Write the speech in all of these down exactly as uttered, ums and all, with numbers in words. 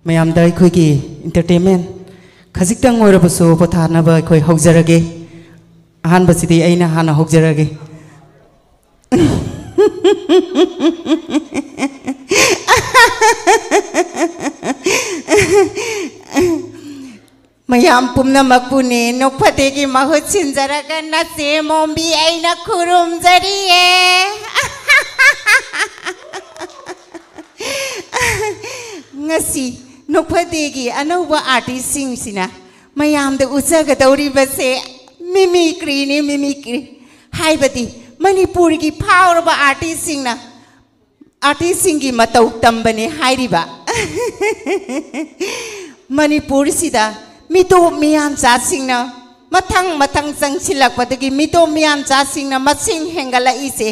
ꯃꯌꯥꯝꯗ ꯑꯩꯈꯣꯏꯒꯤ entertainment ꯈꯖꯤꯛꯇꯪ ꯑꯣꯏꯔꯕꯁꯨ ꯄꯣꯊꯥꯅꯕ ꯑꯩꯈꯣꯏ ꯍꯧꯖꯔꯒꯦ꯫ ꯑꯍꯥꯟꯕꯁꯤꯗꯤ ꯑꯩꯅ ꯍꯥꯟꯅ ꯍꯧꯖꯔꯒꯦ꯫ ꯃꯌꯥꯝ ꯄꯨꯝꯅꯃꯛꯄꯨꯅꯦ ꯅꯣꯛꯐꯗꯦꯒꯤ ꯃꯍꯨꯠ ꯁꯤꯟꯖꯔꯒ ꯅꯆꯦ ꯃꯣꯝꯕꯤ ꯑꯩꯅ ꯈꯨꯔꯨꯝꯖꯔꯤꯌꯦ꯫ ꯉꯁꯤ ꯅꯣꯛꯐꯗꯦꯒꯤ ꯑꯅꯧꯕ artistꯁꯤꯡꯁꯤꯅ ꯃꯌꯥꯝꯗ ꯎꯠꯆꯒꯗꯧꯔꯤꯕꯁꯦ mimicryꯅꯤ, mimicry꯫ ꯍꯥꯏꯕꯗꯤ ꯃꯅꯤꯄꯨꯔꯒꯤ ꯐꯥꯎꯔꯕ artistꯁꯤꯡꯅ artistꯁꯤꯡꯒꯤ ꯃꯇꯧ ꯇꯝꯕꯅꯦ ꯍꯥꯏꯔꯤꯕ꯫ ꯃꯅꯤꯄꯨꯔꯁꯤꯗ ꯃꯤꯇꯣꯞ ꯃꯤꯌꯥꯟꯆꯥꯁꯤꯡꯅ ꯃꯊꯪ ꯃꯊꯪ ꯆꯪꯁꯤꯜꯂꯛꯄꯗꯒꯤ ꯃꯤꯇꯣꯞ ꯃꯤꯌꯥꯟꯆꯥꯁꯤꯡꯅ ꯃꯁꯤꯡ ꯍꯦꯟꯒꯠꯂꯛꯏꯁꯦ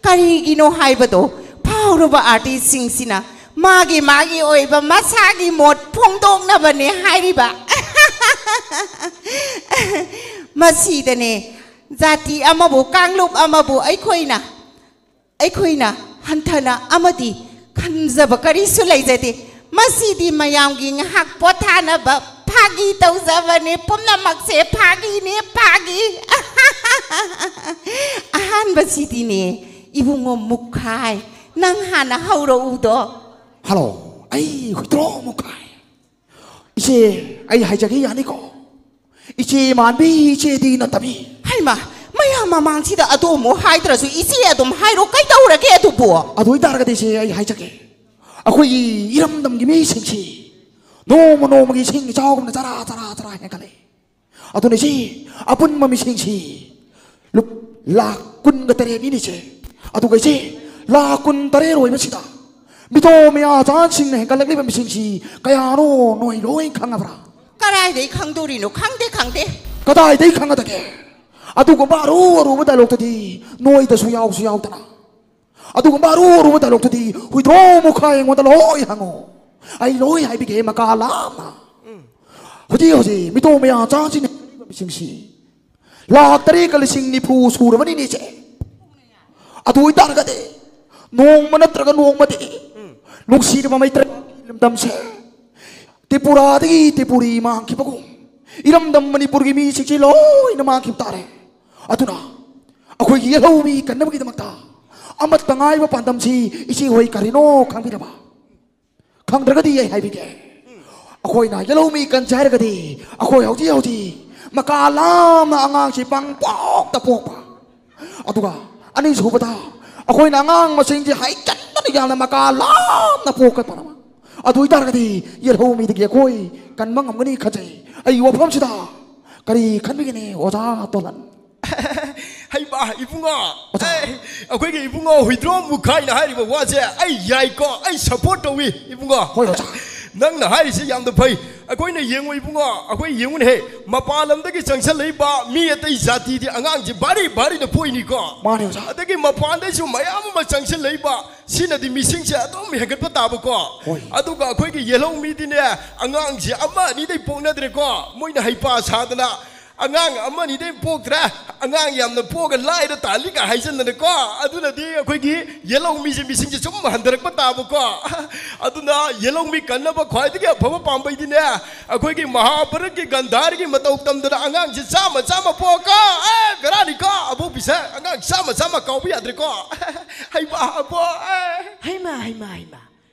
ꯀꯔꯤꯒꯤꯅꯣ ꯍꯥꯏꯕꯗꯣ ꯐꯥꯎꯔꯕ artistꯁꯤꯡꯁꯤꯅ ꯃꯥꯒꯤ ꯃꯥꯒꯤ ꯑꯣꯏꯕ ꯃꯁꯥꯒꯤ ꯃꯣꯠ ꯐꯣꯡꯗꯣꯛꯅꯕꯅꯦ ꯍꯥꯏꯔꯤꯕ꯫ ꯃꯁꯤꯗꯅꯦ ꯖꯥꯇꯤ ꯑꯃꯕꯨ ꯀꯥꯡꯂꯨꯞ ꯑꯃꯕꯨ ꯑꯩꯈꯣꯏꯅ ꯑꯩꯈꯣꯏꯅ ꯍꯟꯊꯅ ꯑꯃꯗꯤ ꯈꯟꯖꯕ ꯀꯔꯤꯁꯨ ꯂꯩꯖꯗꯦ꯫ ꯃꯁꯤꯗꯤ ꯃꯌꯥꯝꯒꯤ ꯉꯥꯏꯍꯥꯛ ꯄꯣꯊꯥꯅꯕ ꯐꯥꯒꯤ ꯇꯧꯖꯕꯅꯤ꯫ ꯄꯨꯝꯅꯃꯛꯁꯦ ꯐꯥꯒꯤꯅꯦ, ꯐꯥꯒꯤ꯫ ꯑꯍꯥꯟꯕꯁꯤꯗꯤꯅꯦ, ꯏꯕꯨꯡꯉꯣ ꯃꯨꯈꯥꯏ, ꯅꯪ ꯍꯥꯟꯅ ꯍꯧꯔꯛꯎꯗꯣ꯫ ꯍꯜꯂꯣ, ꯑꯩ ꯍꯨꯏꯗ꯭ꯔꯣ ꯃꯨꯈꯥꯏ꯫ ꯏꯆꯦ, ꯑꯩ ꯍꯥꯏꯖꯒꯦ ꯌꯥꯅꯤꯀꯣ? ꯏꯆꯦ ꯃꯥꯟꯕꯤ, ꯏꯆꯦꯗꯤ ꯅꯠꯇꯕꯤ꯫ ꯍꯩꯃꯥ, ꯃꯌꯥꯝ ꯃꯃꯥꯡꯁꯤꯗ ꯑꯗꯨ ꯑꯃꯨꯛ ꯍꯥꯏꯗ꯭ꯔꯁꯨ ꯏꯆꯦ ꯑꯗꯨꯝ ꯍꯥꯏꯔꯣ, ꯀꯩꯗꯧꯔꯒꯦ ꯑꯗꯨꯕꯨ? ꯑꯗꯨ ꯑꯣꯏꯇꯥꯔꯒꯗꯤ ꯏꯆꯦ, ꯑꯩ ꯍꯥꯏꯖꯒꯦ꯫ ꯑꯩꯈꯣꯏꯒꯤ ꯏꯔꯝꯗꯝꯒꯤ ꯃꯤꯁꯤꯡꯁꯤ ꯅꯣꯡꯃ ꯅꯣꯡꯃꯒꯤ ꯏꯁꯤꯡ ꯏꯆꯥꯎꯒꯨꯝꯅ ꯆꯔꯥ ꯆꯔꯥ ꯆꯔꯥ ꯍꯦꯟꯒꯠꯂꯦ꯫ ꯑꯗꯨꯅ ꯏꯆꯦ, ꯑꯄꯨꯟꯕ ꯃꯤꯁꯤꯡꯁꯤ ꯂꯨꯞ-, ꯂꯥꯈ ꯀꯨꯟꯒ ꯇꯔꯦꯠꯅꯤꯅꯦ ꯏꯆꯦ꯫ ꯑꯗꯨꯒ ꯏꯆꯦ, ꯂꯥꯈ ꯀꯨꯟ ꯇꯔꯦꯠ ꯑꯣꯏꯕꯁꯤꯗ ꯃꯤꯇꯣꯞ ꯃꯤꯌꯥꯆꯥꯟꯁꯤꯡꯅ ꯍꯦꯟꯒꯠꯂꯛꯂꯤꯕ ꯃꯤꯁꯤꯡꯁꯤ ꯀꯌꯥꯅꯣ ꯅꯣꯏ ꯂꯣꯏ ꯈꯪꯉꯕ꯭ꯔꯥ? ꯀꯗꯥꯏꯗꯩ ꯈꯪꯗꯣꯔꯤꯅꯣ? ꯈꯪꯗꯦ, ꯈꯪꯗꯦ꯫ ꯀꯗꯥꯏꯗꯩ ꯈꯪꯒꯗꯒꯦ? ꯑꯗꯨꯒꯨꯝꯕ ꯑꯔꯨ ꯑꯔꯨꯕ dialogueꯇꯨꯗꯤ ꯅꯣꯏꯗꯁꯨ ꯌꯥꯎꯁꯨ ꯌꯥꯎꯗꯅ, ꯑꯗꯨꯒꯨꯝꯕ ꯑꯔꯨ ꯑꯔꯨꯕ dialogueꯇꯨꯗꯤ ꯍꯨꯏꯗ꯭ꯔꯣ ꯃꯨꯈꯥꯏ ꯑꯩꯉꯣꯟꯗ ꯂꯣꯏ ꯍꯪꯉꯣ꯫ ꯑꯩ ꯂꯣꯏ ꯍꯥꯏꯕꯤꯒꯦ ꯃꯀꯥ ꯂꯥꯝꯅ꯫ ꯍꯧꯖꯤꯛ ꯍꯧꯖꯤꯛ ꯃꯤꯇꯣꯞ ꯃꯌꯥꯆꯥꯟꯁꯤꯡꯅ ꯍꯦꯟꯒꯠꯂꯛꯂꯤꯕ ꯃꯤꯁꯤꯡꯁꯤ ꯂꯥꯈ ꯇꯔꯦꯠꯀ ꯂꯤꯁꯤꯡ ꯅꯤꯐꯨ ꯁꯨꯔꯕꯅꯤꯅꯦ ꯏꯆꯦ꯫ ꯑꯗꯨ ꯑꯣꯏꯇꯥꯔꯒꯗꯤ ꯅꯣꯡꯃ ꯅꯠꯇ꯭ꯔꯒ ꯅꯣꯡꯃꯗꯤ ꯅꯨꯡꯁꯤꯔꯕ ꯃꯩꯇꯩ ꯂꯝꯗꯝꯁꯦ ꯇ꯭ꯔꯤꯄꯨꯔꯥꯗꯒꯤ ꯇ꯭ꯔꯤꯄꯨꯔꯤ ꯃꯥꯡꯈꯤꯕꯒꯨꯝ, ꯏꯔꯝꯗꯝ ꯃꯅꯤꯄꯨꯔꯒꯤ ꯃꯤꯁꯤꯡꯁꯤ ꯂꯣꯏꯅ ꯃꯥꯡꯈꯤꯕ ꯇꯥꯔꯦ꯫ ꯑꯗꯨꯅ ꯑꯩꯈꯣꯏꯒꯤ ꯌꯦꯜꯍꯧꯃꯤ ꯀꯟꯅꯕꯒꯤꯗꯃꯛꯇ ꯑꯃꯠꯇ ꯉꯥꯏꯕ ꯄꯥꯟꯗꯝꯁꯤ ꯏꯆꯦ ꯍꯣꯏ ꯀꯔꯤꯅꯣ ꯈꯪꯕꯤꯔꯕ? ꯈꯪꯗ꯭ꯔꯒꯗꯤ ꯑꯩ ꯍꯥꯏꯕꯤꯒꯦ꯫ ꯑꯩꯈꯣꯏꯅ ꯌꯦꯜꯍꯧꯃꯤ ꯀꯟꯁꯦ ꯍꯥꯏꯔꯒꯗꯤ ꯑꯩꯈꯣꯏ ꯍꯧꯖꯤꯛ ꯍꯧꯖꯤꯛ ꯃꯀꯥ ꯂꯥꯝꯅ ꯑꯉꯥꯡꯁꯤ ꯄꯪꯄꯣꯛꯇ ꯄꯣꯛꯄ, ꯑꯗꯨꯒ ꯑꯅꯤꯁꯨꯕꯗ ꯑꯩꯈꯣꯏꯅ ꯑꯉꯥꯡ ꯃꯁꯤꯡꯁꯤ ꯍꯩꯖꯤꯟꯗꯅ ꯌꯥꯝꯅ ꯃꯀꯥ ꯂꯥꯝꯅ ꯄꯣꯛꯀꯗꯕ꯫ ꯑꯗꯨ ꯑꯣꯏꯇꯥꯔꯒꯗꯤ ꯌꯦꯜꯍꯧꯃꯤꯗꯒꯤ ꯑꯩꯈꯣꯏ ꯀꯟꯕ ꯉꯝꯒꯅꯤ ꯈꯟꯖꯩ꯫ ꯑꯩꯒꯤ ꯋꯥꯐꯝꯁꯤꯗ ꯀꯔꯤ ꯈꯟꯕꯤꯒꯅꯤ ꯑꯣꯖꯥ ꯇꯣꯂꯟ? ꯍꯩꯃꯥ ꯏꯕꯨꯡꯉꯣ, ꯑꯦ, ꯑꯩꯈꯣꯏꯒꯤ ꯏꯕꯨꯡꯉꯣ ꯍꯨꯏꯗ꯭ꯔꯣꯝ ꯃꯨꯈꯥꯏꯅ ꯍꯥꯏꯔꯤꯕ ꯋꯥꯁꯦ ꯑꯩ ꯌꯥꯏꯀꯣ, ꯑꯩ ꯁꯞꯄꯣꯔꯠ ꯇꯧꯏ ꯏꯕꯨꯡꯉꯣ꯫ ꯍꯣꯏ ꯑꯣꯖꯥ꯫ ꯅꯪꯅ ꯍꯥꯏꯔꯤꯁꯦ ꯌꯥꯝꯅ ꯐꯩ꯫ ꯑꯩꯈꯣꯏꯅ ꯌꯦꯡꯉꯨ ꯏꯕꯨꯡꯉꯣ, ꯑꯩꯈꯣꯏ ꯌꯦꯡꯉꯨꯅꯦꯍꯦ, ꯃꯄꯥꯟ ꯂꯝꯗꯒꯤ ꯆꯪꯁꯜꯂꯛꯏꯕ ꯃꯤ ꯑꯇꯩ ꯖꯥꯇꯤꯗꯤ ꯑꯉꯥꯡꯁꯦ ꯚꯥꯔꯤ ꯚꯥꯔꯤꯗ ꯄꯣꯛꯏꯅꯤꯀꯣ꯫ ꯃꯥꯅꯦ ꯑꯣꯖꯥ꯫ ꯑꯗꯒꯤ ꯃꯄꯥꯟꯗꯩꯁꯨ ꯃꯌꯥꯝ ꯑꯃ ꯆꯪꯁꯤꯜꯂꯛꯏꯕ, ꯁꯤꯅꯗꯤ ꯃꯤꯁꯤꯡꯁꯦ ꯑꯗꯨꯝ ꯍꯦꯟꯒꯠꯄ ꯇꯥꯕꯀꯣ꯫ ꯍꯣꯏ꯫ ꯑꯗꯨꯒ ꯑꯩꯈꯣꯏꯒꯤ ꯌꯦꯜꯍꯧ ꯃꯤꯗꯤꯅꯦ, ꯑꯉꯥꯡꯁꯦ ꯑꯃ ꯑꯅꯤꯗꯩ ꯄꯣꯛꯅꯗ꯭ꯔꯦꯀꯣ꯫ ꯃꯣꯏꯅ ꯍꯩꯄꯥ ꯁꯥꯗꯅ ꯑꯉꯥꯡ ꯑꯃ ꯑꯅꯤꯗꯩ ꯄꯣꯛꯇ꯭ꯔꯦ, ꯑꯉꯥꯡ ꯌꯥꯝꯅ ꯄꯣꯛꯑꯒ ꯂꯥꯏꯔ ꯇꯥꯜꯂꯤꯒ ꯍꯥꯏꯖꯟꯗꯅꯀꯣ꯫ ꯑꯗꯨꯅꯗꯤ ꯑꯩꯈꯣꯏꯒꯤ ꯌꯦꯜꯍꯧ ꯃꯤꯁꯦ, ꯃꯤꯁꯤꯡꯁꯦ ꯁꯨꯝ ꯍꯟꯊꯔꯛꯄ ꯇꯥꯕꯀꯣ꯫ ꯑꯗꯨꯅ ꯌꯦꯜꯍꯧ ꯃꯤ ꯀꯟꯅꯕ ꯈ꯭ꯋꯥꯏꯗꯒꯤ ꯑꯐꯕ ꯄꯥꯝꯕꯩꯗꯤꯅꯦ, ꯑꯩꯈꯣꯏꯒꯤ ꯃꯍꯥꯚꯥꯔꯠꯀꯤ ꯒꯟꯙꯥꯔꯒꯤ ꯃꯇꯧ ꯇꯝꯗꯅ ꯑꯉꯥꯡꯁꯦ ꯆꯥꯝꯃ ꯆꯥꯝꯃ ꯄꯣꯛꯀꯣ꯫ ꯑꯦ, ꯕꯦꯔꯥꯅꯤꯀꯣ꯫ ꯑꯕꯣꯛ ꯄꯤꯁꯛ, ꯑꯉꯥꯡ ꯆꯥꯝꯃ ꯆꯥꯝꯃ ꯀꯥꯎꯕ ꯌꯥꯗ꯭ꯔꯦꯀꯣ꯫ ꯍꯩꯃꯥ, ꯑꯕꯣꯛ, ꯑꯦ꯫ ꯍꯩꯃ ꯍꯩꯃ ꯍꯩꯃ,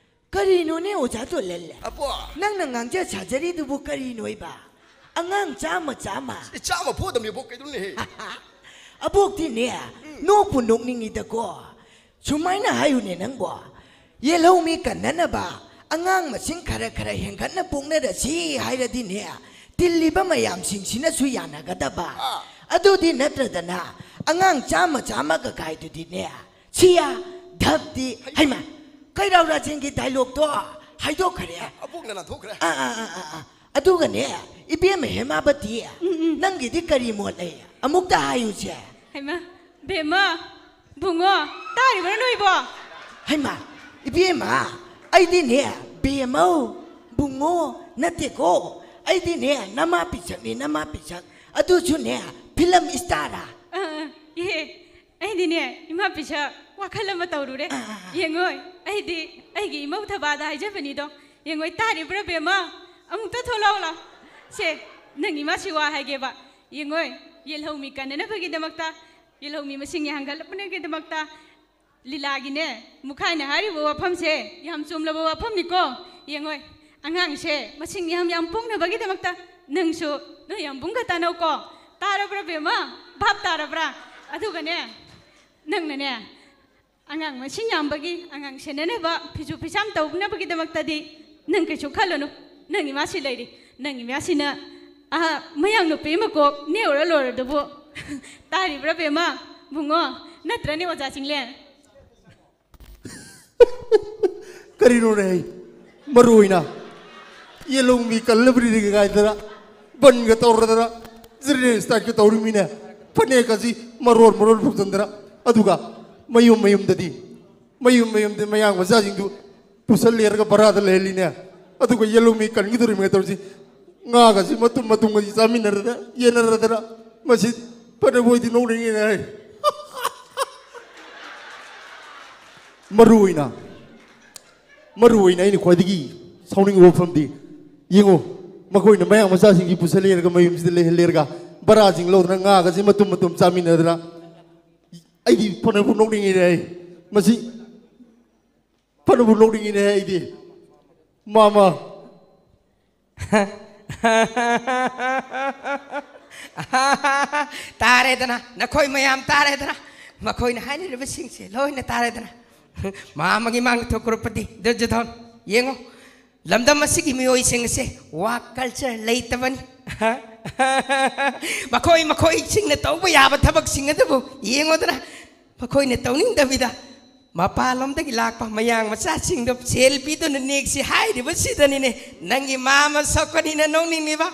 ꯀꯔꯤꯅꯣꯅꯦ ꯑꯣꯖꯥ ꯇꯣꯂꯜꯂꯦ? ꯑꯕꯣꯛ꯫ ꯅꯪꯅ ꯉꯥꯡꯖ ꯁꯥꯖꯔꯤꯗꯨꯕꯨ ꯀꯔꯤꯅꯣꯏꯕ? ꯑꯉꯥꯡ ꯆꯥꯝꯃ ꯆꯥꯝꯃ? ꯑꯦ, ꯆꯥꯝꯃ ꯄꯣꯗꯝꯅꯦ, ꯑꯕꯣꯛ, ꯀꯩꯅꯣꯅꯦꯍꯦ? ꯑꯕꯣꯛꯇꯤꯅꯦ, ꯅꯣꯛꯄꯨ ꯅꯣꯛꯅꯤꯡꯉꯤꯗꯀꯣ꯫ ꯁꯨꯃꯥꯏꯅ ꯍꯥꯏꯌꯨꯅꯦ ꯅꯪꯕꯣ, ꯌꯦꯜꯍꯧ ꯃꯤ ꯀꯟꯅꯅꯕ ꯑꯉꯥꯡ ꯃꯁꯤꯡ ꯈꯔ ꯈꯔ ꯍꯦꯟꯒꯠꯅ ꯄꯣꯛꯅꯔꯁꯤ ꯍꯥꯏꯔꯗꯤꯅꯦ, ꯇꯤꯜꯂꯤꯕ ꯃꯌꯥꯝꯁꯤꯡꯁꯤꯅꯁꯨ ꯌꯥꯅꯒꯗꯕ꯫ ꯑꯥ꯫ ꯑꯗꯨꯗꯤ ꯅꯠꯇ꯭ꯔꯗꯅ ꯑꯉꯥꯡ ꯆꯥꯝꯃ ꯆꯥꯝꯃꯒ ꯀꯥꯏꯗꯨꯗꯤꯅꯦ, ꯁꯤꯌꯥ ꯙꯞꯇꯤ꯫ ꯍꯩꯃ, ꯀꯩꯔꯥꯎ ꯔꯥꯖꯦꯟꯒꯤ ꯗꯥꯏꯂꯣꯛꯇꯣ ꯍꯥꯏꯗꯣꯛꯈ꯭ꯔꯦ꯫ ꯑꯕꯣꯛꯅ ꯂꯥꯟꯊꯣꯛꯈ꯭ꯔꯦ꯫ ꯑꯥ, ꯑꯥ, ꯑꯥ, ꯑꯥ, ꯑꯥ꯫ ꯑꯗꯨꯒꯅꯦ, ꯏꯕꯦꯝꯃ ꯍꯦꯃꯥꯕꯇꯤ, ꯅꯪꯒꯤꯗꯤ ꯀꯔꯤ ꯃꯣꯠ ꯂꯩ? ꯑꯃꯨꯛꯇ ꯍꯥꯏꯌꯨꯁꯦ꯫ ꯍꯩꯃ, ꯕꯦꯝꯃ, ꯕꯨꯡꯉꯣ, ꯇꯥꯔꯤꯕ꯭ꯔꯥ ꯅꯣꯏꯕꯣ? ꯍꯩꯃ, ꯏꯕꯦꯝꯃ, ꯑꯩꯗꯤꯅꯦ, ꯕꯦꯝꯃꯧ, ꯕꯨꯡꯉꯣ ꯅꯠꯇꯦꯀꯣ꯫ ꯑꯩꯗꯤꯅꯦ, ꯅꯃꯥ ꯄꯤꯁꯛꯅꯤ, ꯅꯃꯥ ꯄꯤꯁꯛ꯫ ꯑꯗꯨꯁꯨꯅꯦ, ꯐꯤꯂꯝ ꯏꯁꯇꯥꯔ꯫ ꯑ, ꯑ, ꯏꯍꯦ, ꯑꯩꯗꯤꯅꯦ, ꯏꯃꯥ ꯄꯤꯁꯛ, ꯋꯥꯈꯜ ꯑꯃ ꯇꯧꯔꯨꯔꯦ꯫ ꯑ, ꯑ, ꯑ꯫ ꯌꯦꯡꯉꯣꯏ, ꯑꯩꯗꯤ ꯑꯩꯒꯤ ꯏꯃꯧ ꯊꯕꯥꯗ ꯍꯥꯏꯖꯕꯅꯤꯗꯣ꯫ ꯌꯦꯡꯉꯣꯏ, ꯇꯥꯔꯤꯕ꯭ꯔꯥ ꯕꯦꯝꯃ? ꯑꯃꯨꯛꯇ ꯊꯣꯛꯂꯛꯑꯣ ꯂꯥꯎ꯫ ꯁꯦ, ꯅꯪ ꯏꯃꯥꯁꯤ ꯋꯥ ꯍꯥꯏꯒꯦꯕ꯫ ꯌꯦꯡꯉꯣꯏ, ꯌꯦꯜꯍꯧꯃꯤ ꯀꯟꯅꯅꯕꯒꯤꯗꯃꯛꯇ, ꯌꯦꯜꯍꯧꯃꯤ ꯃꯁꯤꯡ ꯍꯟꯒꯠꯂꯛꯅꯕꯒꯤꯗꯃꯛꯇ ꯂꯤꯂꯥꯒꯤꯅꯦ, ꯃꯨꯈꯥꯏꯅ ꯍꯥꯏꯔꯤꯕ ꯋꯥꯐꯝꯁꯦ ꯌꯥꯝ ꯆꯨꯝꯂꯕ ꯋꯥꯐꯝꯅꯤꯀꯣ꯫ ꯌꯦꯡꯉꯣꯏ, ꯑꯉꯥꯡꯁꯦ ꯃꯁꯤꯡ ꯌꯥꯝ ꯌꯥꯝ ꯄꯣꯛꯅꯕꯒꯤꯗꯃꯛꯇ ꯅꯪꯁꯨ ꯅꯣꯏ ꯌꯥꯝꯕꯨꯡꯒ ꯇꯥꯟꯅꯧꯀꯣ꯫ ꯇꯥꯔꯕ꯭ꯔꯥ ꯕꯦꯝꯃ? ꯚꯥꯞ ꯇꯥꯔꯕ꯭ꯔꯥ? ꯑꯗꯨꯒꯅꯦ, ꯅꯪꯅꯅꯦ, ꯑꯉꯥꯡ ꯃꯁꯤꯡ ꯌꯥꯝꯕꯒꯤ, ꯑꯉꯥꯡ ꯁꯦꯟꯅꯅꯕ, ꯐꯤꯁꯨ ꯐꯤꯁꯥꯝ ꯇꯧꯅꯕꯒꯤꯗꯃꯛꯇꯗꯤ ꯅꯪ ꯀꯩꯁꯨ ꯈꯜꯂꯨꯅꯨ꯫ ꯅꯪ ꯏꯃꯥꯁꯤ ꯂꯩꯔꯤ꯫ ꯅꯪ ꯏꯃꯥꯁꯤꯅ, ꯑꯍ, ꯃꯌꯥꯡ ꯅꯨꯄꯤ ꯑꯃ ꯀꯣꯛ ꯅꯦꯛꯎꯔ ꯂꯣꯏꯔꯗꯨꯕꯨ꯫ ꯇꯥꯔꯤꯕ꯭ꯔꯥ ꯕꯦꯝꯃ? ꯕꯨꯡꯉꯣ, ꯅꯠꯇ꯭ꯔꯅꯦ ꯑꯣꯖꯥ ꯆꯤꯡꯂꯦꯟ? ꯀꯔꯤꯅꯣꯅꯦ? ꯃꯔꯨ ꯑꯣꯏꯅ ꯌꯦꯂꯣꯡꯕꯤ ꯀꯜꯂꯕ꯭ꯔꯤꯒ ꯀꯥꯏꯗꯅ, ꯕꯟꯒ ꯇꯧꯔꯗꯅ, ꯗ꯭ꯔꯦꯅꯦꯖ ꯇꯥꯏꯠꯀ ꯇꯧꯔꯤꯃꯤꯅꯦ꯫ ꯐꯅꯦꯛꯀꯁꯤ ꯃꯔꯣꯟ ꯃꯔꯣꯟ ꯐꯨꯝꯖꯤꯟꯗꯅ, ꯑꯗꯨꯒ ꯃꯌꯨꯝ ꯃꯌꯨꯝꯗꯗꯤ, ꯃꯌꯨꯝ ꯃꯌꯨꯝꯗ ꯃꯌꯥꯡ ꯃꯆꯥꯁꯤꯡꯗꯨ ꯄꯨꯁꯜꯂꯦꯔꯒ ꯚꯔꯥꯗ ꯂꯩꯍꯜꯂꯤꯅꯦ꯫ ꯑꯗꯨꯒ ꯌꯦꯂꯣꯡꯕꯤ ꯀꯟꯈꯤꯗꯣꯔꯤꯃꯤꯅꯦ ꯇꯧꯔꯤꯁꯤ꯫ ꯉꯥꯒꯁꯤ ꯃꯇꯨꯝ ꯃꯇꯨꯝꯒꯁꯤ ꯆꯥꯃꯤꯟꯅꯔꯗ, ꯌꯦꯟꯅꯔꯗꯅ, ꯃꯁꯤ ꯐꯅꯕꯣꯏꯗꯤ ꯅꯣꯛꯅꯤꯡꯉꯤꯅꯦ ꯍꯥꯏ꯫ ꯃꯔꯨ ꯑꯣꯏꯅ, ꯃꯔꯨ ꯑꯣꯏꯅ ꯑꯩꯅ ꯈ꯭ꯋꯥꯏꯗꯒꯤ ꯁꯥꯎꯅꯤꯡꯕ ꯋꯥꯐꯝꯗꯤ, ꯌꯦꯡꯉꯨ, ꯃꯈꯣꯏꯅ ꯃꯌꯥꯡ ꯃꯆꯥꯁꯤꯡꯁꯤ ꯄꯨꯁꯜꯂꯦꯔꯒ ꯃꯌꯨꯝꯁꯤꯗ ꯂꯩꯍꯜꯂꯦꯔꯒ ꯚꯔꯥꯁꯤꯡ ꯂꯧꯗꯅ ꯉꯥꯒꯁꯤ ꯃꯇꯨꯝ ꯃꯇꯨꯝ ꯆꯥꯃꯤꯟꯅꯗꯅ, ꯑꯩꯗꯤ ꯐꯅꯕꯨ ꯅꯣꯛꯅꯤꯡꯉꯤꯅꯦ ꯑꯩ꯫ ꯃꯁꯤ ꯐꯅꯕꯨ ꯅꯣꯛꯅꯤꯡꯉꯤꯅꯦ ꯑꯩꯗꯤ꯫ ꯃꯥꯃ꯫ ꯇꯥꯔꯦꯗꯅ, ꯅꯈꯣꯏ ꯃꯌꯥꯝ ꯇꯥꯔꯦꯗꯅ, ꯃꯈꯣꯏꯅ ꯍꯥꯏꯅꯔꯤꯕꯁꯤꯡꯁꯦ ꯂꯣꯏꯅ ꯇꯥꯔꯦꯗꯅ꯫ ꯃꯥ ꯑꯃꯒꯤ ꯃꯥꯡꯗ ꯊꯣꯛꯈ꯭ꯔꯛꯄꯗꯤ ꯗꯨꯔꯖꯣꯙꯟ꯫ ꯌꯦꯡꯉꯣ, ꯂꯝꯗꯝ ꯑꯁꯤꯒꯤ ꯃꯤꯑꯣꯏꯁꯤꯡ ꯑꯁꯦ ꯋꯥꯛ ꯀꯜꯆꯔ ꯂꯩꯇꯕꯅꯤ꯫ ꯃꯈꯣꯏ ꯃꯈꯣꯏꯁꯤꯡꯅ ꯇꯧꯕ ꯌꯥꯕ ꯊꯕꯛꯁꯤꯡ ꯑꯗꯨꯕꯨ ꯌꯦꯡꯉꯣꯗꯅ, ꯃꯈꯣꯏꯅ ꯇꯧꯅꯤꯡꯗꯕꯤꯗ ꯃꯄꯥꯟꯂꯣꯝꯗꯒꯤ ꯂꯥꯛꯄ ꯃꯌꯥꯡ ꯃꯆꯥꯁꯤꯡꯗꯣ ꯁꯦꯜ ꯄꯤꯗꯨꯅ ꯅꯦꯛꯁꯤ ꯍꯥꯏꯔꯤꯕꯁꯤꯗꯅꯤꯅꯦ ꯅꯪꯒꯤ ꯃꯥꯃ ꯁꯛꯄꯅꯤꯅ ꯅꯣꯛꯅꯤꯡꯂꯤꯕ꯫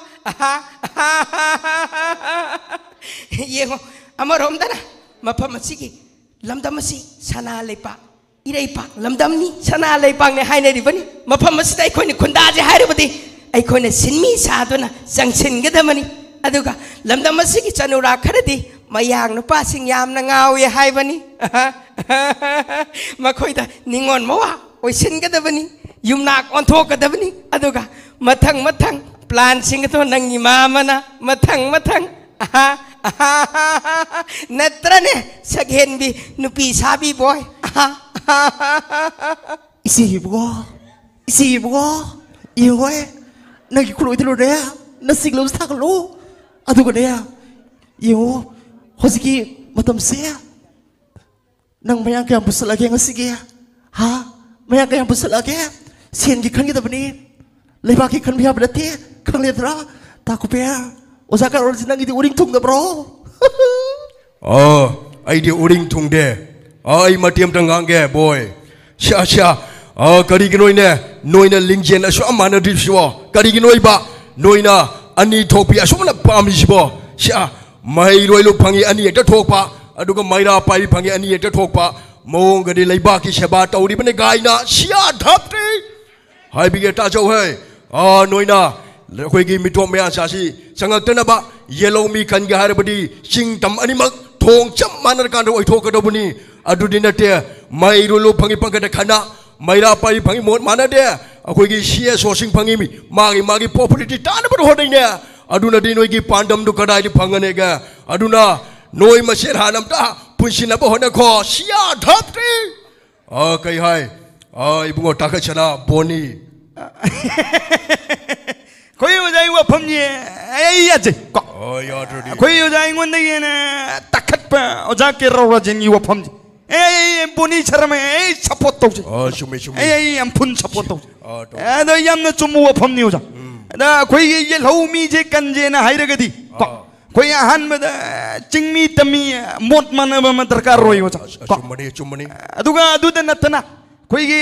ꯌꯦꯡꯉꯣ, ꯑꯃꯔꯣꯝꯗꯅ ꯃꯐꯝ ꯑꯁꯤꯒꯤ ꯂꯝꯗꯝ ꯑꯁꯤ ꯁꯅꯥ ꯂꯩꯄꯥꯛ, ꯏꯔꯩꯄꯥꯛ ꯂꯝꯗꯝꯅꯤ, ꯁꯅꯥ ꯂꯩꯄꯥꯛꯅꯤ ꯍꯥꯏꯅꯔꯤꯕꯅꯤ꯫ ꯃꯐꯝ ꯑꯁꯤꯗ ꯑꯩꯈꯣꯏꯅ ꯈꯨꯟꯗꯥꯁꯦ ꯍꯥꯏꯔꯕꯗꯤ ꯑꯩꯈꯣꯏꯅ ꯁꯤꯟꯃꯤ ꯁꯥꯗꯨꯅ ꯆꯪꯁꯤꯟꯒꯗꯕꯅꯤ꯫ ꯑꯗꯨꯒ ꯂꯝꯗꯝ ꯑꯁꯤꯒꯤ ꯆꯅꯨꯔꯥ ꯈꯔꯗꯤ ꯃꯌꯥꯡ ꯅꯨꯄꯥꯁꯤꯡ ꯌꯥꯝꯅ ꯉꯥꯎꯏ ꯍꯥꯏꯕꯅꯤ꯫ ꯃꯈꯣꯏꯗ ꯅꯤꯉꯣꯜ ꯃꯋꯥ ꯑꯣꯏꯁꯤꯟꯒꯗꯕꯅꯤ꯫ ꯌꯨꯝꯅꯥꯛ ꯑꯣꯟꯊꯣꯛꯀꯗꯕꯅꯤ꯫ ꯑꯗꯨꯒ ꯃꯊꯪ ꯃꯊꯪ ꯄ꯭ꯂꯥꯟꯁꯤꯡ ꯑꯗꯣ ꯅꯪꯒꯤ ꯃꯥꯃꯅ ꯃꯊꯪ ꯃꯊꯪ, ꯑꯍꯥ, ꯑꯍꯥ, ꯅꯠꯇ꯭ꯔꯅꯦ, ꯁꯛꯍꯦꯟꯕꯤ ꯅꯨꯄꯤ ꯁꯥꯕꯤ ꯕꯣꯏ? ꯑꯍꯥ, ꯑꯍꯥ, ꯑꯍꯥ, ꯑꯍꯥ꯫ ꯏꯆꯦ ꯏꯕꯨꯡꯉꯣ, ꯏꯆꯦ ꯏꯕꯨꯡꯉꯣ, ꯌꯦꯡꯉꯣꯏ, ꯅꯪꯒꯤ ꯈꯨꯠꯂꯣꯏꯗꯨ ꯂꯣꯏꯔꯦ, ꯅꯁꯤꯡꯂꯣꯁꯨ ꯊꯥꯒꯠꯂꯨ꯫ ꯑꯗꯨꯒꯅꯦ, ꯌꯦꯡꯉꯣ, ꯍꯧꯖꯤꯛꯀꯤ ꯃꯇꯝꯁꯦ ꯅꯪ ꯃꯌꯥꯝ ꯀꯌꯥꯝ ꯄꯨꯁꯜꯂꯛꯑꯒꯦ ꯉꯁꯤꯒꯤ? ꯍꯥ? ꯃꯌꯥꯝ ꯀꯌꯥꯝ ꯄꯨꯁꯜꯂꯛꯑꯒꯦ? ꯁꯦꯟꯒꯤ ꯈꯟꯒꯗꯕꯅꯤ, ꯂꯩꯕꯥꯛꯀꯤ ꯈꯟꯕ ꯌꯥꯕ ꯅꯠꯇꯦ, ꯈꯪꯂꯦꯗ꯭ꯔꯥ? ꯇꯥ ꯀꯨꯄꯦ, ꯑꯣꯖꯥ ꯀꯥꯔꯣꯜꯁꯤ ꯅꯪꯒꯤꯗꯤ ꯎꯔꯤꯡ ꯊꯨꯡꯗꯕ꯭ꯔꯣ? ꯑꯣ, ꯑꯩꯗꯤ ꯎꯔꯤꯡ ꯊꯨꯡꯗꯦ꯫ ꯑꯣ, ꯑꯩ ꯃꯇꯦꯛ ꯑꯃꯇ ꯉꯥꯡꯒꯦ, ꯕꯣꯏ꯫ ꯁ꯭ꯌꯥ, ꯁ꯭ꯌꯥ꯫ ꯑꯣ, ꯀꯔꯤꯒꯤꯅꯣ ꯏꯅꯦ? ꯅꯣꯏꯅ ꯂꯤꯡꯖꯦꯜ ꯑꯁꯨꯛ ꯌꯥꯝ ꯃꯥꯟꯅꯗ꯭ꯔꯤꯕꯁꯤꯕꯣ? ꯀꯔꯤꯒꯤꯅꯣ ꯏꯕ? ꯅꯣꯏꯅ ꯑꯅꯤ ꯊꯣꯛꯄꯤ ꯑꯁꯨꯛ ꯌꯥꯝꯅ ꯄꯥꯝꯃꯤꯁꯤꯕꯣ? ꯁ꯭ꯌꯥ, ꯃꯍꯩꯔꯣꯏ ꯂꯨ ꯐꯪꯉꯤ ꯑꯅꯤ ꯍꯦꯛꯇ ꯊꯣꯛꯄ, ꯑꯗꯨꯒ ꯃꯩꯔꯥ ꯄꯥꯏꯕꯤ ꯐꯪꯉꯤ ꯑꯅꯤ ꯍꯦꯛꯇ ꯊꯣꯛꯄ꯫ ꯃꯑꯣꯡꯒꯗꯤ ꯂꯩꯕꯥꯛꯀꯤ ꯁꯦꯕꯥ ꯇꯧꯔꯤꯕꯅꯤ ꯒꯥꯏꯅ꯫ ꯁ꯭ꯌꯥ, ꯙꯞꯇꯤ! ꯍꯥꯏꯕꯤꯒꯦ ꯇꯥꯖꯧ ꯍꯦ꯫ ꯑꯥ, ꯅꯣꯏꯅ ꯑꯩꯈꯣꯏꯒꯤ ꯃꯤꯇꯣꯞ ꯃꯌꯥꯝꯁꯤ ꯆꯪꯉꯛꯇꯅꯕ ꯌꯦꯜꯍꯧꯃꯤ ꯈꯟꯒꯦ ꯍꯥꯏꯔꯕꯗꯤ ꯆꯤꯡ ꯇꯝ ꯑꯅꯤꯃꯛ ꯊꯣꯡ ꯆꯞ ꯃꯥꯟꯅꯔꯀꯥꯟꯗ ꯑꯣꯏꯊꯣꯛꯀꯗꯧꯕꯅꯤ꯫ ꯑꯗꯨꯗꯤ ꯅꯠꯇꯦ, ꯃꯩꯔꯨ ꯂꯨ ꯐꯪꯉꯤ ꯄꯪꯈꯠꯇ ꯈꯠꯅ, ꯃꯩꯔꯥ ꯄꯥꯏꯕꯤ ꯐꯪꯉꯤ ꯃꯣꯠ ꯃꯥꯟꯅꯗꯦ꯫ ꯑꯩꯈꯣꯏꯒꯤ ꯁꯤ ꯑꯦꯁ ꯑꯣꯁꯤꯡ ꯐꯪꯉꯤ ꯃꯤ ꯃꯥꯒꯤ ꯃꯥꯒꯤ ꯄꯣꯄꯨꯂꯤꯇꯤ ꯇꯥꯅꯕꯗ ꯍꯣꯠꯅꯩꯅꯦ꯫ ꯑꯗꯨꯅꯗꯤ ꯅꯣꯏꯒꯤ ꯄꯥꯟꯗꯝꯗꯨ ꯀꯗꯥꯏꯗ ꯐꯪꯒꯅꯤꯒꯦ? ꯑꯗꯨꯅ ꯅꯣꯏ ꯃꯁꯦꯟ ꯍꯥꯟꯅ ꯑꯝꯇ ꯄꯨꯟꯁꯤꯟꯅꯕ ꯍꯣꯠꯅꯈꯣ꯫ ꯁꯤꯌꯥ ꯙꯞꯇꯤ! ꯑ, ꯀꯩ ꯍꯥꯏ? ꯑ, ꯏꯕꯨꯡꯉꯣ ꯇꯥꯈꯠꯁꯅꯥ ꯕꯣꯅꯤ꯫ ꯑꯩꯈꯣꯏ ꯑꯣꯖꯥꯒꯤ ꯋꯥꯐꯝꯁꯦ ꯑꯩ ꯌꯥꯖꯩ ꯀꯣ꯫ ꯑ, ꯌꯥꯗ꯭ꯔꯗꯤ? ꯑꯩꯈꯣꯏ ꯑꯣꯖꯥ ꯑꯩꯉꯣꯟꯗꯒꯤ ꯍꯦꯟꯅ ꯇꯥꯈꯠꯄ ꯑꯣꯖꯥ ꯀꯦꯔꯧ ꯔꯥꯖꯦꯟꯒꯤ ꯋꯥꯐꯝꯁꯦ ꯑꯦ, ꯑꯩ ꯕꯣꯅꯤ ꯁꯔꯃ ꯑꯩ ꯁꯞꯄꯣꯔꯠ ꯇꯧꯖꯩ꯫ ꯑ, ꯆꯨꯝꯃꯦ, ꯆꯨꯝꯃꯦ꯫ ꯑꯩ, ꯑꯩ ꯌꯥꯝ ꯐꯨꯜ ꯁꯞꯄꯣꯔꯠ ꯇꯧꯖꯩ꯫ ꯑ, ꯇꯧ꯫ ꯑꯗꯣ ꯌꯥꯝꯅ ꯆꯨꯝꯕ ꯋꯥꯐꯝꯅꯤ ꯑꯣꯖꯥ꯫ ꯎꯝ꯫ ꯑꯗ ꯑꯩꯈꯣꯏꯒꯤ ꯌꯦꯜꯍꯧ ꯃꯤꯁꯦ ꯀꯟꯖꯦꯅ ꯍꯥꯏꯔꯒꯗꯤ ꯀꯣ, ꯑ꯫ ꯑꯩꯈꯣꯏ ꯑꯍꯥꯟꯕꯗ ꯆꯤꯡꯃꯤ ꯇꯝꯃꯤ ꯃꯣꯠ ꯃꯥꯟꯅꯕ ꯑꯃ ꯗꯔꯀꯥꯔ ꯑꯣꯏ ꯑꯣꯖꯥ ꯑ, ꯀꯣ꯫ ꯑꯆꯨꯝꯕꯅꯤ, ꯑꯆꯨꯝꯕꯅꯤ꯫ ꯑꯗꯨꯒ ꯑꯗꯨꯗ ꯅꯠꯇꯅ ꯑꯩꯈꯣꯏꯒꯤ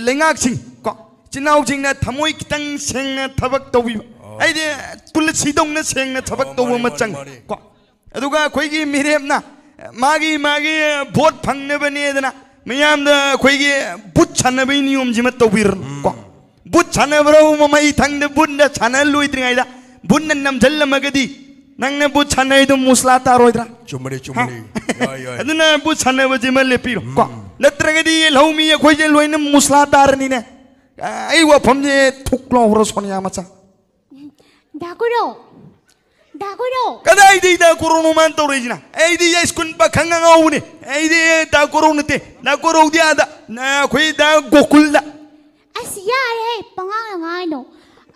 ꯂꯩꯉꯥꯛꯁꯤꯡ ꯀꯣ, ꯏꯆꯤꯟ ꯏꯅꯥꯎꯁꯤꯡꯅ ꯊꯃꯣꯏ ꯈꯤꯇꯪ ꯁꯦꯡꯅ ꯊꯕꯛ ꯇꯧꯕꯤꯕ꯫ ꯑ꯫ ꯍꯥꯏꯗꯤ ꯇꯨꯂꯁꯤꯗꯧꯅ ꯁꯦꯡꯅ ꯊꯕꯛ ꯑ, ꯇꯧꯕ ꯃꯥꯅꯤ, ꯑꯃ ꯃꯥꯅꯤ, ꯆꯪꯉꯤ ꯃꯥꯅꯤ꯫ ꯀꯣ꯫ ꯑꯗꯨꯒ ꯑꯩꯈꯣꯏꯒꯤ ꯃꯤꯔꯦꯞꯅ ꯃꯥꯒꯤ ꯃꯥꯒꯤ ꯚꯣꯠ ꯐꯪꯅꯕꯅꯦꯗꯅ ꯃꯌꯥꯝꯗ ꯑꯩꯈꯣꯏꯒꯤ ꯕꯨꯠ ꯁꯥꯟꯅꯕꯒꯤ ꯅꯤꯌꯣꯝꯁꯤꯃ ꯇꯧꯕꯤꯔꯅꯨ ꯀꯣ꯫ ꯕꯨꯠ ꯁꯥꯟꯅꯕ꯭ꯔꯕꯨ ꯃꯃꯩ ꯊꯪꯗ ꯕꯨꯠꯅ ꯁꯥꯟꯅꯍꯜꯂꯣꯏꯗ꯭ꯔꯤꯉꯩꯗ ꯕꯨꯠꯅ ꯅꯝꯁꯤꯜꯂꯝꯃꯒꯗꯤ ꯅꯪꯅ ꯕꯨꯠ ꯁꯥꯟꯅꯩꯗꯣ ꯃꯨꯁꯂꯥ ꯇꯥꯔꯣꯏꯗ꯭ꯔꯥ? ꯆꯨꯝꯕꯅꯤ, ꯆꯨꯝꯕꯅꯤ꯫ ꯍꯥ? ꯌꯥꯏ, ꯌꯥꯏ꯫ ꯑꯗꯨꯅ ꯕꯨꯠ ꯁꯥꯟꯅꯕꯁꯤꯃ ꯂꯦꯞꯄꯤꯔꯣ ꯀꯣ꯫ ꯎꯝ꯫ ꯅꯠꯇ꯭ꯔꯒꯗꯤ ꯂꯧꯃꯤ ꯑꯩꯈꯣꯏꯁꯦ ꯂꯣꯏꯅ ꯃꯨꯁꯂꯥ ꯇꯥꯔꯅꯤꯅꯦ꯫ ꯑꯩ ꯋꯥꯐꯝꯁꯦ ꯊꯨꯛ ꯂꯥꯎꯕ꯭ꯔꯣ, ꯁꯣꯅꯤꯌꯥ ꯃꯆꯥ? ꯗꯥ ꯒꯨꯔꯨ, ꯗꯥ ꯒꯨꯔꯨ꯫ ꯀꯗꯥꯏꯗꯒꯤ ꯗꯥ ꯒꯨꯔꯨꯅꯣ ꯃꯥꯅ ꯇꯧꯔꯛꯏꯁꯤꯅ? ꯑꯩꯗꯤ ꯁ꯭ꯀꯨꯜ ꯄꯥꯈꯪ ꯑꯉꯥꯎꯕꯅꯤ꯫ ꯑꯩꯗꯤ ꯗꯥ ꯒꯨꯔꯨ ꯅꯠꯇꯦ꯫ ꯗꯥ ꯒꯨꯔꯨꯗꯤ ꯑꯥꯗ, ꯅ-, ꯑꯩꯈꯣꯏ ꯗꯥ ꯒꯣꯀꯨꯜꯗ꯫ ꯑꯁ, ꯌꯥꯔꯦꯍꯦ, ꯄꯉꯥꯡ ꯉꯥꯡꯅꯣ꯫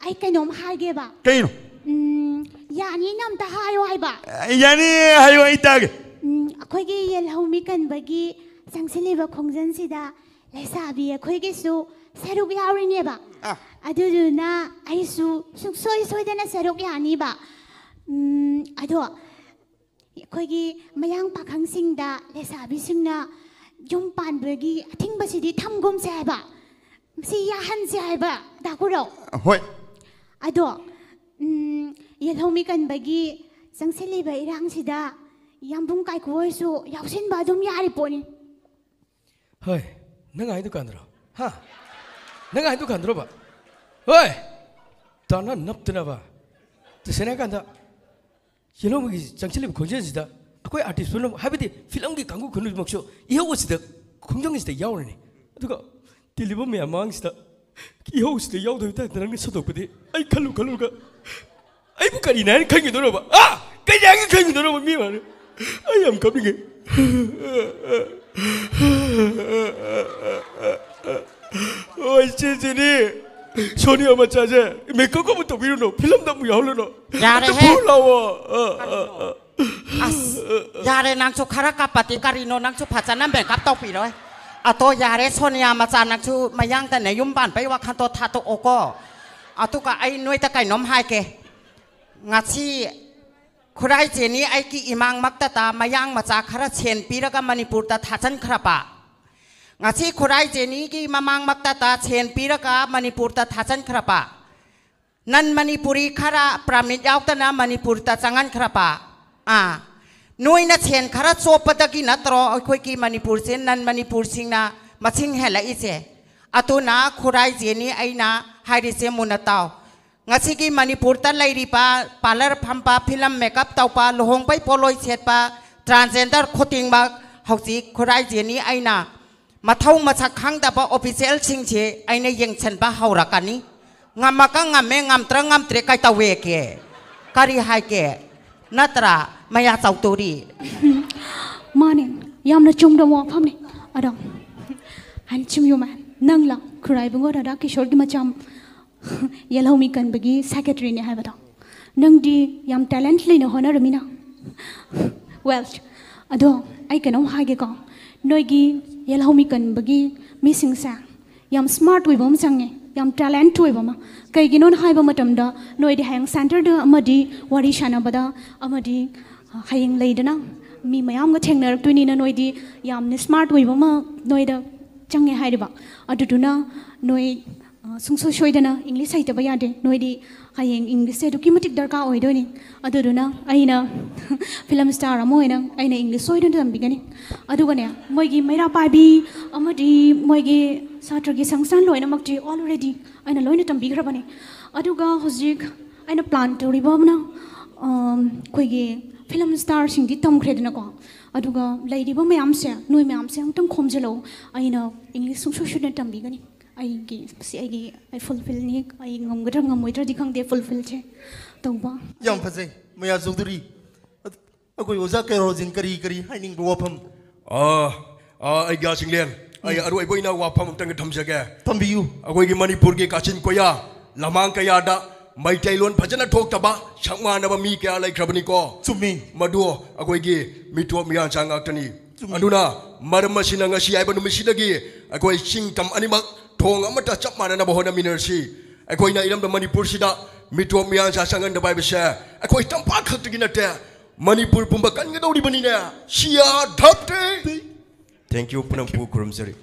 ꯑꯩ ꯀꯩꯅꯣꯝ ꯍꯥꯏꯒꯦꯕ꯫ ꯀꯩꯅꯣ? ꯎꯝ, ꯌꯥꯅꯤꯅ ꯑꯝꯇ ꯍꯥꯏꯌꯣ ꯍꯥꯏꯕ꯫ ꯌꯥꯅꯤ, ꯍꯥꯏꯌꯣ, ꯑꯩ ꯇꯥꯒꯦ꯫ ꯎꯝ, ꯑꯩꯈꯣꯏꯒꯤ ꯌꯦꯜꯍꯧꯃꯤ ꯀꯟꯕꯒꯤ ꯆꯪꯁꯤꯜꯂꯤꯕ ꯈꯣꯡꯖꯪꯁꯤꯗ ꯂꯩꯁꯥꯕꯤ ꯑꯩꯈꯣꯏꯒꯤꯁꯨ ꯁꯔꯨꯛ ꯌꯥꯎꯔꯤꯅꯦꯕ꯫ ꯑꯥ꯫ ꯑꯗꯨꯗꯨꯅ ꯑꯩꯁꯨ ꯁꯨꯡꯁꯣꯏ ꯁꯣꯏꯗꯅ ꯁꯔꯨꯛ ꯌꯥꯅꯤꯕ꯫ ꯎꯝ, ꯑꯗꯣ ꯑꯩꯈꯣꯏꯒꯤ ꯃꯌꯥꯡ ꯄꯥꯈꯪꯁꯤꯡꯗ ꯂꯩꯁꯥꯕꯤꯁꯤꯡꯅ ꯌꯨꯝ ꯄꯥꯟꯕꯒꯤ ꯑꯊꯤꯡꯕꯁꯤꯗꯤ ꯊꯝꯒꯨꯝꯁꯦ ꯍꯥꯏꯕ꯫ ꯁꯤ ꯌꯥꯍꯟꯁꯦ ꯍꯥꯏꯕ, ꯗꯥ ꯒꯨꯔꯨ꯫ ꯍꯣꯏ꯫ ꯑꯗꯣ, ꯎꯝ, ꯌꯦꯜꯍꯧꯃꯤ ꯀꯟꯕꯒꯤ ꯆꯪꯁꯤꯜꯂꯤꯕ ꯏꯔꯥꯡꯁꯤꯗ ꯌꯥꯝꯕꯨꯡ ꯀꯥꯏꯀꯨ ꯍꯣꯏꯁꯨ ꯌꯥꯎꯁꯤꯟꯕ ꯑꯗꯨꯝ ꯌꯥꯔꯤ ꯄꯣꯠꯅꯤ꯫ ꯍꯣꯏ, ꯅꯪ ꯍꯥꯏꯗꯨ ꯀꯥꯟꯗ꯭ꯔꯣ? ꯍꯥ? ꯅꯪ ꯍꯥꯏꯗꯨ ꯀꯥꯟꯗ꯭ꯔꯣꯕ? ꯍꯣꯏ! ꯇꯥꯅ ꯅꯞꯇꯅꯕ꯫ ꯇꯁꯦꯡꯅ ꯍꯥꯏ ꯀꯥꯟꯗ, ꯌꯦꯜꯍꯧꯃꯤꯒꯤ ꯆꯪꯁꯤꯜꯂꯤꯕ ꯈꯣꯡꯖꯦꯜꯁꯤꯗ ꯑꯩꯈꯣꯏ ꯑꯥꯔꯇꯤꯁ ꯄꯨꯝꯅꯃꯛ, ꯍꯥꯏꯕꯗꯤ ꯐꯤꯂꯝꯒꯤ ꯀꯥꯡꯕꯨ ꯈꯨꯅꯨꯃꯛꯁꯨ ꯏꯍꯧ ꯑꯁꯤꯗ, ꯈꯣꯡꯖꯪ ꯑꯁꯤꯗ ꯌꯥꯎꯔꯅꯤ꯫ ꯑꯗꯨꯒ ꯇꯤꯜꯂꯤꯕ ꯃꯌꯥꯝ ꯃꯥꯡꯁꯤꯗ ꯏꯍꯧ ꯑꯁꯤꯗ ꯌꯥꯎꯗꯕ ꯇꯥꯏꯞꯇ ꯅꯪꯅ ꯁꯟꯗꯣꯛꯄꯗꯤ ꯑꯩ ꯈꯜꯂꯨ ꯈꯜꯂꯨꯔꯒ ꯑꯩꯕꯨ ꯀꯔꯤꯅꯦ ꯍꯥꯏꯅ ꯈꯟꯈꯤꯗꯣꯏꯅꯣꯕ? ꯑꯥ? ꯀꯩꯅꯦ ꯍꯥꯏꯅ ꯈꯟꯈꯤꯗꯣꯏꯅꯣꯕ ꯃꯤ ꯑꯃꯅ? ꯑꯩ ꯌꯥꯝ ꯀꯞꯅꯤꯡꯉꯦ꯫ ꯍꯣꯏ, ꯆꯦ ꯖꯦꯅꯤ, ꯁꯣꯅꯤꯌꯥ ꯃꯆꯥꯁꯦ ꯃꯦꯀꯞꯀ ꯑꯃꯨꯛ ꯇꯧꯕꯤꯔꯨꯅꯣ, ꯐꯤꯂꯝꯗ ꯑꯃꯨꯛ ꯌꯥꯎꯍꯜꯂꯨꯅꯣ꯫ ꯌꯥꯔꯦꯍꯦ꯫ ꯑꯝꯇ ꯐꯨꯔꯨ ꯂꯥꯛꯑꯣ꯫ ꯑ, ꯑ, ꯑ꯫ ꯑꯁ, ꯌꯥꯔꯦ, ꯅꯪꯁꯨ ꯈꯔ ꯀꯞꯄꯗꯤ ꯀꯔꯤꯅꯣ, ꯅꯪꯁꯨ ꯐꯖꯅ ꯃꯦꯀꯞ ꯇꯧꯕꯤꯔꯣꯏ꯫ ꯑꯗꯣ ꯌꯥꯔꯦ, ꯁꯣꯅꯤꯌꯥ ꯃꯆꯥ, ꯅꯪꯁꯨ ꯃꯌꯥꯡꯗꯅꯦ ꯌꯨꯝ ꯄꯥꯟꯕꯩ ꯋꯥꯈꯜꯗꯣ ꯊꯥꯗꯣꯛꯑꯣꯀꯣ꯫ ꯑꯗꯨꯒ ꯑꯩ ꯅꯣꯏꯗ ꯀꯩꯅꯣꯝ ꯍꯥꯏꯒꯦ꯫ ꯉꯁꯤ ꯈꯨꯔꯥꯏ ꯖꯦꯅꯤ ꯑꯩꯒꯤ ꯏꯃꯥꯡꯃꯛꯇꯗ ꯃꯌꯥꯡ ꯃꯆꯥ ꯈꯔ ꯁꯦꯟ ꯄꯤꯔꯒ ꯃꯅꯤꯄꯨꯔꯗ ꯊꯥꯖꯤꯟꯈ꯭ꯔꯕ꯫ ꯉꯁꯤ ꯈꯨꯔꯥꯏ ꯖꯦꯅꯤꯒꯤ ꯃꯃꯥꯡꯃꯛꯇꯗ ꯁꯦꯟ ꯄꯤꯔꯒ ꯃꯅꯤꯄꯨꯔꯗ ꯊꯥꯖꯤꯟꯈ꯭ꯔꯕ꯫ ꯅꯟ ꯃꯅꯤꯄꯨꯔꯤ ꯈꯔ ꯄꯔꯃꯤꯠ ꯌꯥꯎꯗꯅ ꯃꯅꯤꯄꯨꯔꯗ ꯆꯪꯍꯟꯈ꯭ꯔꯕ꯫ ꯑꯥ, ꯅꯣꯏꯅ ꯁꯦꯟ ꯈꯔ ꯆꯣꯞꯄꯗꯒꯤ ꯅꯠꯇ꯭ꯔꯣ ꯑꯩꯈꯣꯏꯒꯤ ꯃꯅꯤꯄꯨꯔꯁꯦ ꯅꯟ ꯃꯅꯤꯄꯨꯔꯁꯤꯡꯅ ꯃꯁꯤꯡ ꯍꯦꯜꯂꯛꯏꯁꯦ? ꯑꯗꯨꯅ ꯈꯨꯔꯥꯏ ꯖꯦꯅꯤ ꯑꯩꯅ ꯍꯥꯏꯔꯤꯁꯦ ꯃꯨꯟꯅ ꯇꯥꯎ꯫ ꯉꯁꯤꯒꯤ ꯃꯅꯤꯄꯨꯔꯗ ꯂꯩꯔꯤꯕ ꯄꯥꯔꯂꯔ ꯐꯝꯕ, ꯐꯤꯂꯝ ꯃꯦꯀꯞ ꯇꯧꯕ, ꯂꯨꯍꯣꯡꯕꯩ ꯄꯣꯠꯂꯣꯏ ꯁꯦꯠꯄ, ꯇ꯭ꯔꯥꯟꯁꯖꯦꯟꯗꯔ ꯈꯨꯗꯤꯡꯃꯛ ꯍꯧꯖꯤꯛ ꯈꯨꯔꯥꯏ ꯖꯦꯅꯤ ꯑꯩꯅ ꯃꯊꯧ ꯃꯁꯛ ꯈꯪꯗꯕ ꯑꯣꯐꯤꯁꯤꯌꯦꯜꯁꯤꯡꯁꯦ ꯑꯩꯅ ꯌꯦꯡꯁꯤꯟꯕ ꯍꯧꯔꯛꯀꯅꯤ꯫ ꯉꯝꯃꯒ ꯉꯝꯃꯦ, ꯉꯝꯗ꯭ꯔ ꯉꯝꯗ꯭ꯔꯦ ꯀꯩꯇꯧꯋꯦꯒꯦ? ꯀꯔꯤ ꯍꯥꯏꯒꯦ? ꯅꯠꯇ꯭ꯔꯥ ꯃꯌꯥ ꯆꯧꯗꯣꯔꯤ? ꯃꯥꯅꯦ, ꯌꯥꯝꯅ ꯆꯨꯝꯕ ꯋꯥꯐꯝꯅꯦ꯫ ꯑꯗꯣ, handsome human, ꯅꯪꯂ ꯈꯨꯔꯥꯏꯕꯨꯡꯉꯣ ꯔꯥꯙꯥ ꯀꯤꯁꯣꯔꯒꯤ ꯃꯆꯥ ꯌꯦꯜꯍꯧꯃꯤ ꯀꯟꯕꯒꯤ ꯁꯦꯀ꯭ꯔꯦꯇꯔꯤꯅꯦ ꯍꯥꯏꯕꯗꯣ? ꯅꯪꯗꯤ ꯌꯥꯝ ꯇꯦꯂꯦꯟꯠ ꯂꯩꯅ ꯍꯣꯠꯅꯔꯃꯤꯅ꯫ ꯋꯦꯜ, ꯑꯗꯣ ꯑꯩ ꯀꯩꯅꯣꯝ ꯍꯥꯏꯒꯦꯀꯣ, ꯅꯣꯏꯒꯤ ꯌꯦꯜꯍꯧꯃꯤ ꯀꯟꯕꯒꯤ ꯃꯤꯁꯤꯡꯁꯦ ꯌꯥꯝ ꯁ꯭ꯃꯥꯔꯠ ꯑꯣꯏꯕ ꯑꯃ ꯆꯪꯉꯦ, ꯌꯥꯝ ꯇꯦꯂꯦꯟꯠ ꯑꯣꯏꯕ ꯑꯃ꯫ ꯀꯩꯒꯤꯅꯣꯅ ꯍꯥꯏꯕ ꯃꯇꯝꯗ, ꯅꯣꯏꯗꯤ ꯍꯌꯦꯡ ꯁꯦꯟꯇꯔꯗ ꯑꯃꯗꯤ ꯋꯥꯔꯤ ꯁꯥꯟꯅꯕꯗ ꯑꯃꯗꯤ ꯍꯌꯦꯡ ꯂꯩꯗꯅ ꯃꯤ ꯃꯌꯥꯝꯒ ꯊꯦꯡꯅꯔꯛꯇꯣꯏꯅꯤꯅ, ꯅꯣꯏꯗꯤ ꯌꯥꯝꯅ ꯁ꯭ꯃꯥꯔꯠ ꯑꯣꯏꯕ ꯑꯃ ꯅꯣꯏꯗ ꯆꯪꯉꯦ ꯍꯥꯏꯔꯤꯕ꯫ ꯑꯗꯨꯗꯨꯅ ꯅꯣꯏ ꯁꯨꯡꯁꯣꯏ ꯁꯣꯏꯗꯅ ꯏꯪꯂꯤꯁ ꯍꯩꯇꯕ ꯌꯥꯗꯦ꯫ ꯅꯣꯏꯗꯤ ꯍꯌꯦꯡ ꯏꯪꯂꯤꯁꯁꯦ ꯑꯗꯨꯛꯀꯤ ꯃꯇꯤꯛ ꯗꯔꯀꯥꯔ ꯑꯣꯏꯗꯣꯏꯅꯤ꯫ ꯑꯗꯨꯗꯨꯅ ꯑꯩꯅ ꯐꯤꯂꯝ ꯁ꯭ꯇꯥꯔ ꯑꯃ ꯑꯣꯏꯅ ꯑꯩꯅ ꯏꯪꯂꯤꯁ ꯁꯣꯏꯗꯅ ꯇꯝꯕꯤꯒꯅꯤ꯫ ꯑꯗꯨꯒꯅꯦ, ꯃꯣꯏꯒꯤ ꯃꯩꯔꯥ ꯄꯥꯏꯕꯤ ꯑꯃꯗꯤ ꯃꯣꯏꯒꯤ ꯁꯥꯇ꯭ꯔꯒꯤ ꯁꯪꯁꯊꯥꯟ ꯂꯣꯏꯅꯃꯛꯇꯤ ꯑꯣꯜꯔꯦꯗꯤ ꯑꯩꯅ ꯂꯣꯏꯅ ꯇꯝꯕꯤꯈ꯭ꯔꯕꯅꯤ꯫ ꯑꯗꯨꯒ ꯍꯧꯖꯤꯛ ꯑꯩꯅ ꯄ꯭ꯂꯥꯟ ꯇꯧꯔꯤꯕ ꯑꯃꯅ, ꯑꯝ, ꯑꯩꯈꯣꯏꯒꯤ ꯐꯤꯂꯝ ꯁ꯭ꯇꯥꯔꯁꯤꯡꯗꯤ ꯇꯝꯈ꯭ꯔꯦꯗꯅꯀꯣ, ꯑꯗꯨꯒ ꯂꯩꯔꯤꯕ ꯃꯌꯥꯝꯁꯦ, ꯅꯣꯏ ꯃꯌꯥꯝꯁꯦ ꯑꯃꯨꯛꯇꯪ ꯈꯣꯝꯖꯤꯜꯂꯛꯎ꯫ ꯑꯩꯅ ꯏꯪꯂꯤꯁ ꯁꯨꯡꯁꯣꯏ ꯁꯣꯏꯗꯅ ꯇꯝꯕꯤꯒꯅꯤ꯫ ꯑꯩꯒꯤ, ꯁꯤ ꯑꯩꯒꯤ, ꯑꯩ ꯐꯨꯜꯐꯤꯜꯅꯤ, ꯑꯩ ꯉꯝꯒꯗ꯭ꯔꯥ ꯉꯝꯃꯣꯏꯗ꯭ꯔꯗꯤ ꯈꯪꯗꯦ ꯐꯨꯜꯐꯤꯜꯁꯦ ꯇꯧꯕ꯫ ꯌꯥꯝ ꯐꯖꯩ ꯃꯌꯥ ꯆꯧꯗꯨꯔꯤ꯫ ꯑꯩꯈꯣꯏ ꯑꯣꯖꯥ ꯀꯦꯔꯣꯖꯤꯟ ꯀꯔꯤ ꯀꯔꯤ ꯍꯥꯏꯅꯤꯡꯕ ꯋꯥꯐꯝ? ꯑꯥ, ꯑꯥ, ꯑꯩ ꯒ꯭ꯌꯥ ꯆꯤꯡꯂꯦꯟ, ꯑꯩ ꯑꯔꯣꯏꯕ ꯑꯣꯏꯅ ꯋꯥꯐꯝ ꯑꯃꯇꯪꯒ ꯊꯝꯖꯒꯦ꯫ ꯊꯝꯕꯤꯌꯨ꯫ ꯑꯩꯈꯣꯏꯒꯤ ꯃꯅꯤꯄꯨꯔꯒꯤ ꯀꯥꯆꯤꯟ ꯀꯣꯌꯥ ꯂꯃꯥꯡ ꯀꯌꯥꯗ ꯃꯩꯇꯩꯂꯣꯟ ꯐꯖꯅ ꯊꯣꯛꯇꯕ ꯁꯛ ꯃꯥꯟꯅꯕ ꯃꯤ ꯀꯌꯥ ꯂꯩꯈ꯭ꯔꯕꯅꯤꯀꯣ꯫ ꯆꯨꯝꯃꯤ꯫ ꯃꯗꯨ ꯑꯩꯈꯣꯏꯒꯤ ꯃꯤꯇꯣꯞ ꯃꯤꯌꯥꯟꯆꯥ ꯉꯥꯛꯇꯅꯤ꯫ ꯆꯨꯝꯃꯤ꯫ ꯑꯗꯨꯅ ꯃꯔꯝ ꯑꯁꯤꯅ ꯉꯁꯤ ꯍꯥꯏꯕ ꯅꯨꯃꯤꯠꯁꯤꯗꯒꯤ ꯑꯩꯈꯣꯏ ꯆꯤꯡ ꯇꯝ ꯑꯅꯤꯃꯛ ꯊꯣꯡ ꯑꯃꯠꯇ ꯆꯞ ꯃꯥꯟꯅꯅꯕ ꯍꯣꯠꯅꯃꯤꯟꯅꯔꯁꯤ꯫ ꯑꯩꯈꯣꯏꯅ ꯏꯔꯝꯗꯝ ꯃꯅꯤꯄꯨꯔꯁꯤꯗ ꯃꯤꯇꯣꯞ ꯃꯤꯌꯥꯟꯆꯥ ꯆꯪꯍꯟꯗꯕ ꯍꯥꯏꯕꯁꯦ ꯑꯩꯈꯣꯏ ꯇꯝꯄꯥꯛ ꯈꯛꯇꯒꯤ ꯅꯠꯇꯦ, ꯃꯅꯤꯄꯨꯔ ꯄꯨꯝꯕ ꯀꯟꯒꯗꯧꯔꯤꯕꯅꯤꯅꯦ꯫ ꯁꯤꯌꯥ ꯙꯞꯇꯦ꯫ Thank you, ꯄꯨꯅꯝ ꯄꯨ ꯈꯨꯔꯨꯝꯖꯔꯤ꯫